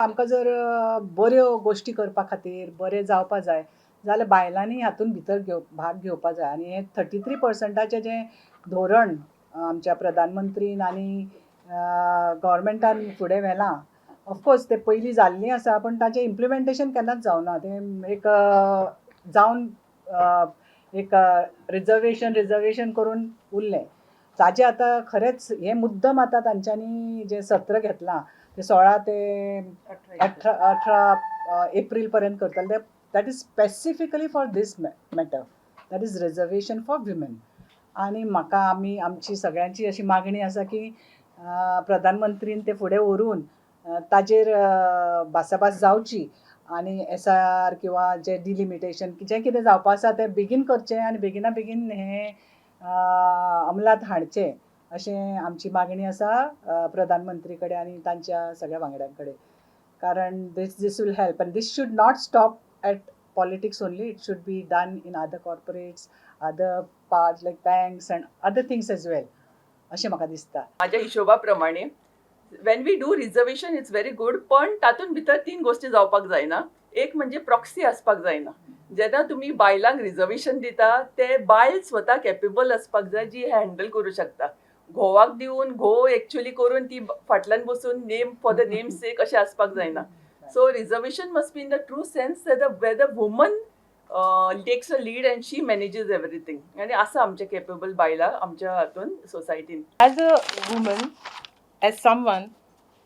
आमकां जर बऱ्यो गोश्टी करपा खातीर बरें जावपा जाय जाल्यार बायलांनी हातूंत भितर भाग घेवपा जाय. आनी हें 33 पर्संटाचें जें धोरण आमच्या प्रधानमंत्रीन आनी गव्हर्मेंटान फुडें व्हेलां, ऑफकोर्स तें पयलीं जाल्लीं आसा, पूण ताचें इम्प्लिमेंटेशन केन्नाच जावना. तें एक जावन एक रिजर्वेशन रिजर्वेशन करून उरलें. ताजें आतां खरेंच हें मुद्दम आतां तांच्यांनी जें सत्र घेतलां तें 16 ते 18 एप्रील पर्यंत करतले. That is specifically for this matter, that is reservation for women. आनी म्हाका आमी आमची सगळ्यांची अशी मागणी आसा की प्रधानमंत्रीन ते फुडें व्हरून ताजेर भासाभास जावची आनी एसआयआर किंवा जे डिलिमिटेशन जें कितें जावपा आसा तें बेगीन करचें आनी बेगिना बेगीन हें अंमलात हाडचें, अशें आमची मागणी आसा प्रधानमंत्री कडेन आनी तांच्या सगळ्या वांगड्यां कडेन. कारण this will help and this should not stop at politics only. It should be done in other corporates, other parts like banks and other things as well, अशें म्हाका दिसता. माझ्या हिशोबा प्रमाणे, when we do reservation, it's very good, पण तातूंत भितर तीन गोश्टी जावपाक जायना. एक म्हणजे प्रॉक्सी आसपाक जायना. जेन्ना तुमी बायलांक रिजर्वेशन दिता, ते बायल स्वता कॅपेबल आसपाक जाय, जी हँडल करूं शकता. घोवाक दिवन, घोव एक्चुअली करून, ती फाटल्यान बसून name for the name sake अशें आसपाक जायना. So reservation must be in the true sense the where the woman takes a lead and she manages everything. आनी आसा आमचे कॅपेबल बायलां आमच्या हातून सोसायटीन. As a woman, as someone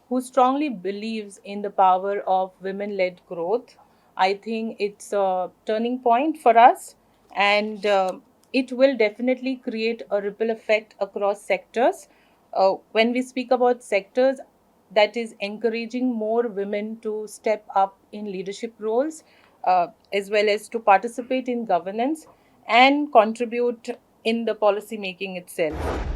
who strongly believes in the power of women led growth, I think it's a turning point for us and it will definitely create a ripple effect across sectors. When we speak about sectors, that is encouraging more women to step up in leadership roles as well as to participate in governance and contribute in the policy making itself.